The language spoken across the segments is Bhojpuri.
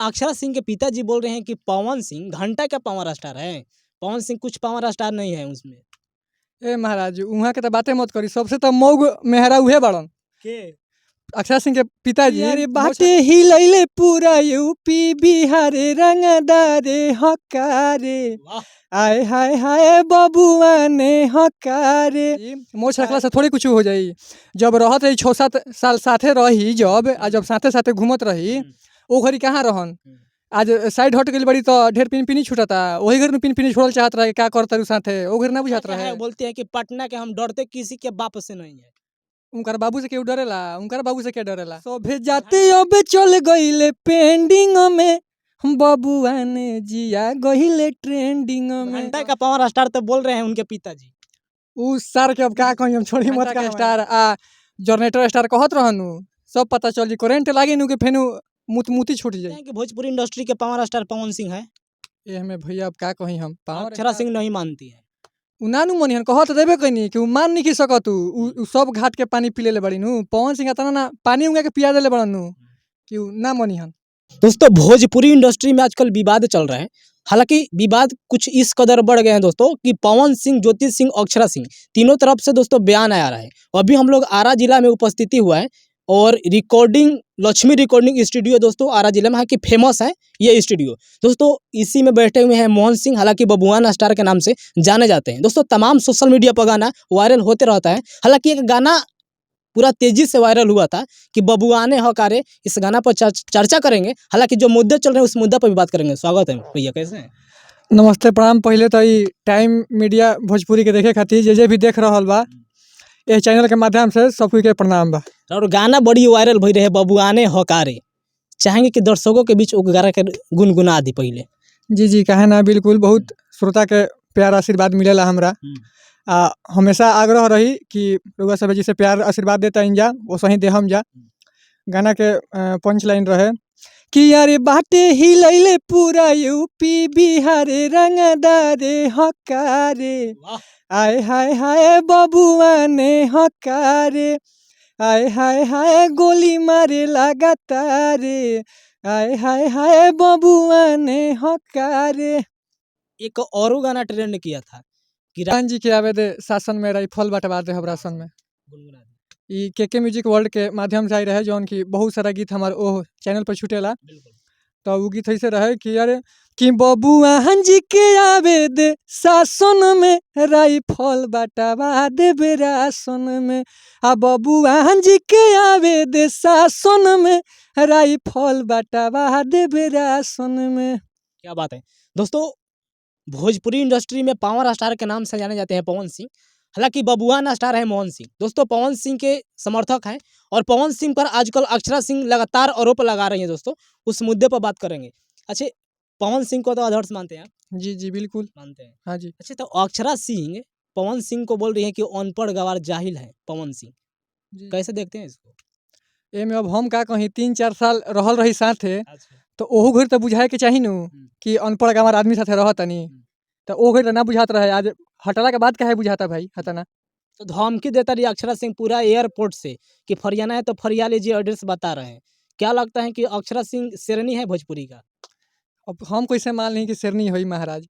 अक्षरा सिंह के पिताजी बोल रहे हैं कि पवन सिंह घंटा का पावर स्टार है, पवन सिंह कुछ पावर स्टार नहीं है उसमें। ए महाराज, उहाँ के तो बाते मत करी, सबसे तो मौग मेहरा उहे बाड़न के अक्षरा सिंह के पिताजी। अरे बाटे हिलैले पूरा यूपी बिहार रंगदारे हकारे, वाह। आय हाय हाय बबुआ ने हकारे। मोछ रखला से थोड़ी कुछ हो जाई। जब रहत रही 6-7 साल साथे रही जब, आ जब साथे साथे घूमत रही, ओ घड़ी कहाँ रहन? आज साइड हट गइल बड़ी तो ढेर पिन पिनी छूटता, वही घर में पिन पिनी छोड़ल चाहत रहे, का करत रही साथे ओ घर ना बुझात क्या रहे। है, बोलते हैं कि पटना के हम डरते किसी के बाप से नहीं है। उनकर बाबू से केहू डरेला? उनकर बाबू से क्या डरेला? सभे जाते अब चल गइले पेंडिंग में, बबुआ ने जिया गइले ट्रेंडिंग में। घंटा का पावर स्टार तो बोल रहे हैं उनके पिताजी। उ सर के अब का कही हम, छोड़ी मत का स्टार आ जनरेटर स्टार कहत रहनु, सब पता चल जी, करंट लागी नु के फेनु मुतमुती छूट कहते जाई। हैं कि भोजपुरी इंडस्ट्री के पावर स्टार पवन सिंह है। ए हमें भैया, अब का कही हम, पावर अक्षरा सिंह नहीं मानती है। उ नानू मनिहन, कहत देबे कनी कि उ मान नहीं सकत। उ उ सब घाट के पानी पी लेले बड़ी नु पवन सिंह, तना ना पानी उंगा के पिया देले बड़न नु कि उ ना मनिहन। दोस्तों, भोजपुरी इंडस्ट्री में आजकल विवाद चल रहे हैं। हालांकि विवाद कुछ इस कदर बढ़ गए हैं दोस्तों कि पवन सिंह, ज्योति सिंह, अक्षरा सिंह तीनों तरफ से दोस्तों बयान आया रहा है। अभी हम लोग आरा जिला में उपस्थिति हुआ है और रिकॉर्डिंग लक्ष्मी रिकॉर्डिंग स्टूडियो दोस्तों आरा जिले में हालांकि फेमस है ये स्टूडियो। दोस्तों, इसी में बैठे हुए हैं मोहन सिंह, हालांकि बबुआन स्टार के नाम से जाने जाते हैं। दोस्तों, तमाम सोशल मीडिया पर गाना वायरल होते रहता है। हालांकि एक गाना पूरा तेजी से वायरल हुआ था कि बबुआने हकारे, इस गाना पर चर्चा करेंगे। हालांकि जो मुद्दे चल रहे हैं उस मुद्दा पर भी बात करेंगे। स्वागत है भैया, कैसे हैं? नमस्ते, प्रणाम। पहले तो ई टाइम मीडिया भोजपुरी के देखे खातिर जे जे भी देख रहल बा ए चैनल के माध्यम से, सबके के प्रणाम बा। और गाना बड़ी वायरल भई रहे बबुआने हकारे, चाहेंगे कि दर्शकों के बीच वो गाना के गुनगुना दी पहले। जी जी, काहे ना, बिल्कुल। बहुत श्रोता के प्यार आशीर्वाद मिलेला हमरा। आ हमेशा आग्रह रही कि रउआ सब जैसे प्यार आशीर्वाद देता जा, वैसे ही देहम जा। गाना के पंच लाइन रहे कि यारे बाटे हिलैले पूरा यूपी बिहार रंगदारे हकारे, वाह। आय हाय हाय बबुआ ने हकारे, आय हाय हाय गोली मारे लगातारे, आय हाय हाय बबुआ ने हकारे। एक और गाना ट्रेंड किया था कि रान जी के आवे दे शासन में, राइफल बंटवा दे राशन में। गुनगुना दी। ई के म्यूजिक वर्ल्ड के माध्यम से आई रहे, जौन की बहुत सारा गीत हमार ओह चैनल पर छूटेला। तो उ गीत ऐसे रहे कि अरे कि बबुआ जी के आवे दे शासन में, राइफल बटवा देबे राशन में, आ बबुआ जी के आवे दे शासन में, राइफल बटवा देबे राशन में। क्या बात है। दोस्तों, भोजपुरी इंडस्ट्री में पावर स्टार के नाम से जाने जाते हैं पवन सिंह, हालांकि बबुआन स्टार है मोहन सिंह। दोस्तों, पवन सिंह के समर्थक हैं और पवन सिंह पर आजकल अक्षरा सिंह लगातार आरोप लगा रही हैं। दोस्तों, उस मुद्दे पर बात करेंगे। अच्छा, पवन सिंह को तो आदर्श मानते हैं आप? जी जी, बिल्कुल। मानते हैं? हाँ जी। अच्छा, तो अक्षरा सिंह पवन सिंह को बोल रही है कि अनपढ़ गवार जाहिल है पवन सिंह। कैसे देखते हैं इसको? एमे अब हम का कहीं, 3-4 साल रहल रही साथे, तो ओहू घड़ी तो बुझाए के चाही नु कि अनपढ़ गंवार आदमी साथे रहतनी। तो ओ घड़ी तो ना बुझात रहे, आज हटला के बाद काहे बुझाता भाई हतना? तो धमकी देता रही अक्षरा सिंह पूरा एयरपोर्ट से कि फरियाना है तो फरिया लीजिए, एड्रेस बता रहे हैं। क्या लगता है कि अक्षरा सिंह शेरनी है भोजपुरी का? अब हम कैसे मान ली कि शेरनी होई महाराज?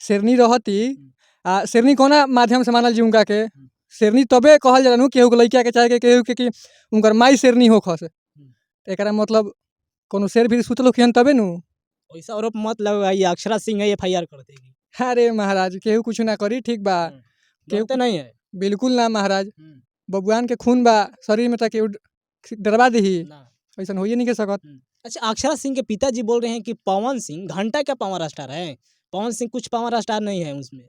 शेरनी रहती आ शेरनी कोना माध्यम से मानल जी उनका के? शेरनी तबे कहल जाला नु केहू के लइका के चाहे के केहू के, कि उनकर माई शेरनी होखस। एकरा मतलब कोनो शेर भी सुतल होखियन तबे नु। वैसा आरोप मत लगाइए, अक्षरा सिंह है, एफआईआर कर देगी। अरे महाराज, केहू कुछ ना करी, ठीक बा। केहू डरते नहीं है? बिल्कुल ना महाराज। बबुआन के खून बा शरीर में त केहू डरवा दही? ना। ऐसा होइए नहीं के सकत। अच्छा, अक्षरा सिंह के पिताजी बोल रहे हैं कि पवन सिंह घंटा का पावर स्टार है, पवन सिंह कुछ पावर स्टार नहीं है उसमें।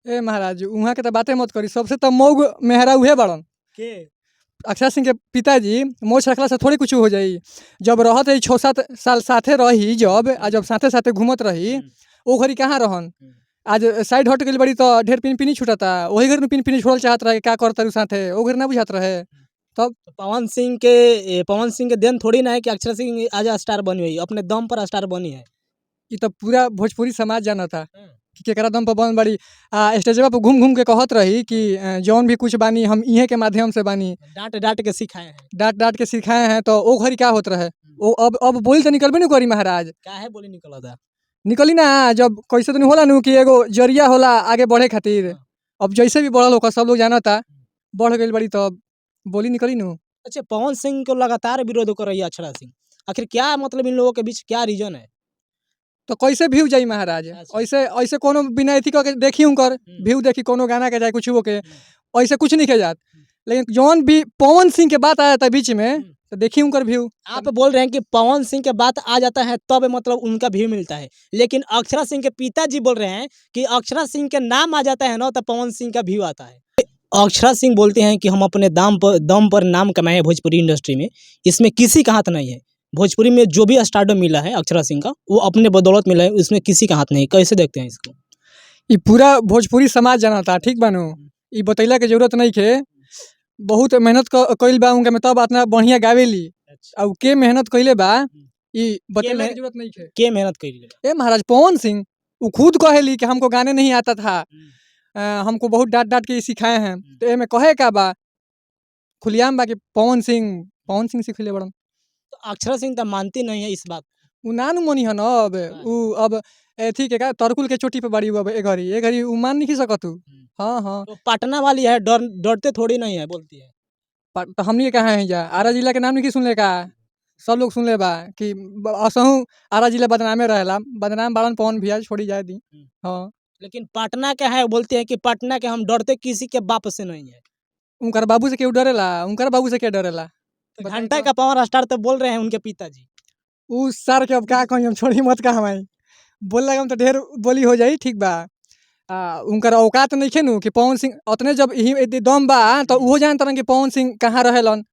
ए महाराज, उहाँ के तो बाते मत करी, सबसे तो मौग मेहरा उहे बाड़न के अक्षरा सिंह के पिताजी। मोछ रखला से थोड़ी कुछ हो जाई। जब रहत रही 6-7 साल साथे रही जब, आ जब साथे साथे घूमत रही, ओ घड़ी कहाँ रहन? आज साइड हट गइल बड़ी तो ढेर पिन पिनी छूटता, वही घर में पिन पिनी छोड़ल चाहत रहे, का करत रही साथे ओ घर ना बुझात रहे। तो पवन सिंह के then थोड़ी ना है कि अक्षरा सिंह आज स्टार बनी हुई, अपने दम पर स्टार बनी है। ई तो पूरा भोजपुरी समाज जानता कि केकरा दम पर बनल बाड़ी। आ स्टेजवा पर घूम घूम के कहत रही कि जौन भी कुछ बानी, हम इहे के माध्यम से बानी। डांट डांट के सिखाए हैं। डांट डांट के सिखाए हैं, तो ओ घड़ी का होत रहे? ओ अब बोली तो निकलबे नहीं करी महाराज। काहे बोली निकला था? निकली ना, जब कैसे तो होला नु कि एगो जरिया होला आगे बढ़े खातिर। हाँ। अब जैसे भी बढ़ल होकर सब लोग जानता, बढ़ गई बड़ी तब बोली निकली नु। अच्छा, पवन सिंह को लगातार विरोध कर रही है अक्षरा सिंह, आखिर क्या मतलब इन लोगों के बीच क्या रीजन है? तो कैसे व्यू जाई महाराज? अच्छा। ऐसे ऐसे कोनो बिना अथी कऽ के देखी उनकर व्यू देखी कोनो गाना के, चाहे कुछ के, ऐसे कुछ नहीं के जात। लेकिन जौन भी पवन सिंह के बात आया था बीच में तो देखी उनकर व्यू। आप बोल रहे हैं कि पवन सिंह के बात आ जाता है तब मतलब उनका व्यू मिलता है, लेकिन अक्षरा सिंह के पिताजी बोल रहे हैं कि अक्षरा सिंह के नाम आ जाता है ना तो पवन सिंह का व्यू आता है। अक्षरा सिंह बोलते हैं कि हम अपने दाम पर दम पर नाम कमाए हैं भोजपुरी इंडस्ट्री में, इसमें किसी का हाथ नहीं है। भोजपुरी में जो भी स्टारडम मिला है अक्षरा सिंह का वो अपने बदौलत मिला है, उसमें किसी का हाथ नहीं। कैसे देखते हैं इसको? ई पूरा भोजपुरी समाज जानता, ठीक बानू, ई बतैला के जरूरत नहीं के। बहुत मेहनत कइल बा उनके में तब इतना बढ़िया गावेली। और के मेहनत कइले बा ई बतैला के जरूरत नहीं के। के मेहनत कइले? ए महाराज, पवन सिंह उ खुद कहेली कि हमको गाने नहीं आता था, हमको बहुत डांट डांट के सिखाए हैं। तो एमे कहे का बा, खुलियाम बा कि पवन सिंह सिखले बड़न। तो अक्षरा सिंह तो मानती नहीं है इस बात। उ ना नु मनी हन अब। उ अब एथी के का तरकुल के चोटी पे बाड़ी उ अब ए घड़ी, ए घड़ी उ मान नहीं सकत उ। हाँ हाँ। तो पटना वाली है, डरते थोड़ी नहीं है, बोलती है। तो हमनी के कहाँ है जा, आरा जिला के नाम नहीं सुनले का? सब लोग सुनले बा कि असहु आरा जिला बदनामे रहेला, बदनाम बाड़न पवन भैया, छोड़ी जाए दी। हाँ। लेकिन पटना के है, बोलते हैं कि पटना के हम डरते किसी के बाप से नहीं है। उनकर बाबू से केहू डरेला? उनकर बाबू से के डरेला? तो घंटा का पावर स्टार तो बोल रहे हैं उनके पिताजी। उ सर के अब का कही हम, छोड़ी मत का हमारी बोल लगे तो ढेर बोली हो जाई, ठीक बा। उनकर औकात नहीं खे नु कि पवन सिंह उतने जब यही दम बा तो उहो जानत रहन कि पवन सिंह कहाँ रहेलन,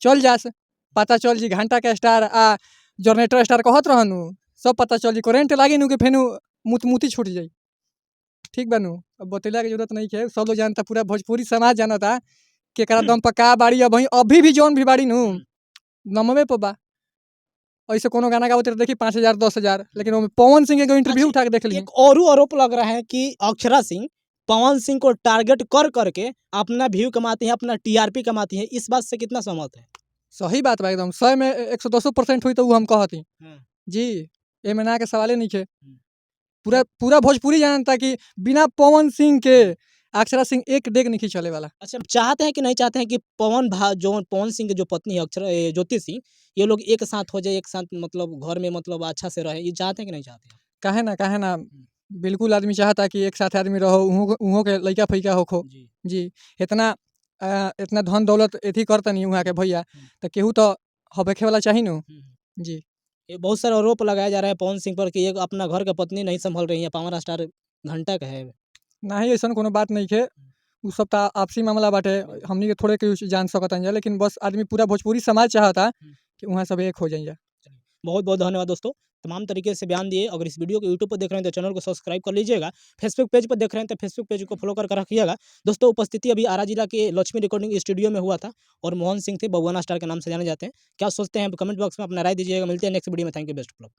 चल जास पता चल जी। घंटा के स्टार आ जनरेटर स्टार कहत रहनु, सब पता चल जी। करेंट लागी नु कि फेनु मुतमुती छूट जाई, ठीक बा नु। अब बतैला के जरूरत नहीं है, सब लोग जानता, पूरा भोजपुरी समाज जानता केकरा दम पर का बाड़ी। अब अभी भी जौन भी बाड़ी नु नमवे पर बा। ऐसे कोनो गाना गावत रहे देखी 5,000 10,000, लेकिन ओमे पवन सिंह के इंटरव्यू उठा के देख ली। एक और आरोप लग रहा है कि अक्षरा सिंह पवन सिंह को टारगेट कर करके अपना व्यू कमाती है, अपना टीआरपी कमाती है, इस बात से कितना सहमत है? सही बात बा एकदम, 100 में 110% हुई तो वो हम कहती जी, एमे ना के सवाले नहीं खे। पूरा पूरा भोजपुरी जानता कि बिना पवन सिंह के अक्षरा सिंह एक डेग नहीं चले वाला। अच्छा, चाहते हैं कि नहीं चाहते हैं कि पवन भा जो पवन सिंह के जो पत्नी है अक्षरा ज्योति सिंह, ये लोग एक साथ हो जाए, एक साथ मतलब घर में मतलब अच्छा से रहे, ये चाहते हैं कि नहीं चाहते हैं? काहे ना, काहे ना, बिल्कुल आदमी चाहता कि एक साथ आदमी रहो, उहों के लइका फैका होखो जी। इतना इतना धन दौलत एथी करतनी उहाँ के भैया, तो केहू तो हबेखे वाला चाही नु जी। ये बहुत सारे आरोप लगाया जा रहा है पवन सिंह पर कि ये अपना घर के पत्नी नहीं संभल रही है, पावर स्टार घंटा का है। नाही ऐसा कोनो बात नहीं खे, उ सब तो आपसी मामला बाटे, हमनी के थोड़े के जान सकत जा, लेकिन बस आदमी पूरा भोजपुरी समाज चाहता कि वहाँ सब एक हो जाए। बहुत बहुत धन्यवाद दोस्तों, तमाम तरीके से बयान दिए। अगर इस वीडियो को यूट्यूब पर देख रहे हैं तो चैनल को सब्सक्राइब कर लीजिएगा, फेसबुक पेज पर देख रहे हैं तो फेसबुक पेज को फॉलो करके रखिएगा। दोस्तों उपस्थिति अभी आरा जिला के लक्ष्मी रिकॉर्डिंग स्टूडियो में हुआ था और मोहन सिंह थे, बबुआना स्टार के नाम से जाने जाते हैं। क्या सोचते हैं कमेंट बॉक्स में अपना राय दीजिएगा। मिलते हैं नेक्स्ट वीडियो में। Thank you, best of luck.